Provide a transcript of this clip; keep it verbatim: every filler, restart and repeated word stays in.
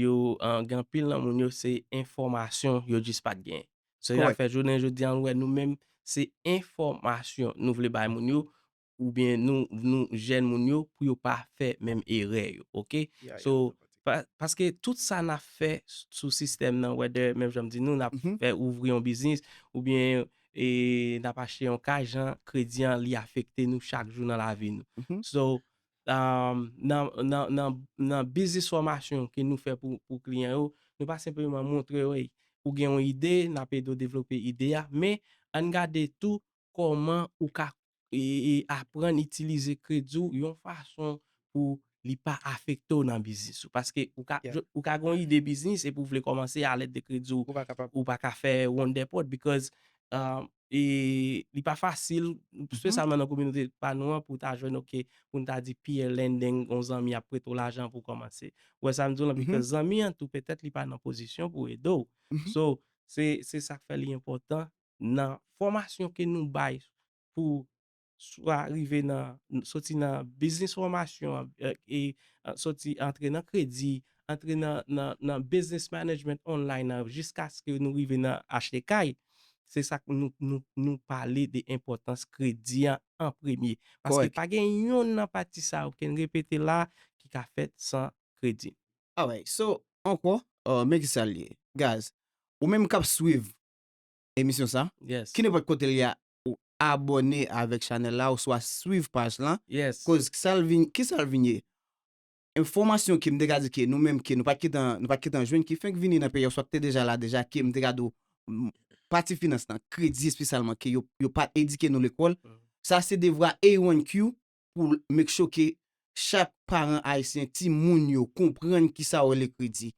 yo, uh, gen anpil nan moun yo, se enfòmasyon yo jis pa t genyen. So, y ap fè jounen jodi an, wè, nou menm, se enfòmasyon nou vle bay moun yo, oubyen nou, nou jèn moun yo, pou yo pa fè menm erè yo, oke? So, pa, paske tout sa n ap fè sou sistèm nan, whether, menm jan m di nou, n ap fè ouvri yon biznis, oubyen e, n ap achte yon kay, jan kredi an, li afekte nou chak jou nan lavi nou. So, um, nan, nan, nan, nan biznis fòmasyon ke nou fè pou, pou kliyan yo, nou pa senpleman montre yo, "Ey, ou gen yon ide, n ap ede w devlope ide a," men ann gade tou kòman ou ka e, e aprann itilize kredi w yon fason pou li pa afekte w nan biznis ou. Paske ou ka, ou ka gen yon ide biznis epi w vle kòmanse alèd de kredi w, ou pa ka fè wonn dèpòt because, uh, e, li pa fasil, espesyalman nan kominote pa nou an, pou w ta jwenn, oke, pou n ta di peer lending, yon zanmi ap prete w lajan pou w kòmanse. Ou wè sa m di w lan, because zanmi an tou, petèt li pa nan pozisyon pou ede w. So, se, se sa k fè li enpòtan nan fòmasyon ke nou bay pou swa rive nan, soti nan biznis fòmasyon an, e, e, soti antre nan kredi, antre nan, nan, nan business management online nan, jiskaske nou rive nan achte kay. Se sa k nou, nou, nou pale de enpòtans kredi an an premye. Paske pa gen yonn nan pati sa yo ke n repete la ki ka fèt san kredi. Alright, so, ankò, uh, men ki sa l ye. Guys, ou menm k ap swiv emisyon sa, ki nenpòt kote l ye a, ou abòne avèk chanèl la, oswa swiv paj lan. Koz sa l vin, ki sa l vin ye? Enfòmasyon ke m te ka di ke nou menm ke nou pa t gentan, nou pa t gentan jwenn, ki fenk vini nan peyi a, oswa ki te deja la deja, ke m te ka di w, m, pati finans lan, kredi espesyalman, ke yo, yo pa t edike nou lekòl. Sa se devwa A one Q pou make sure ke chak paran ayisyen, timoun yo konprann kisa yo rele kredi.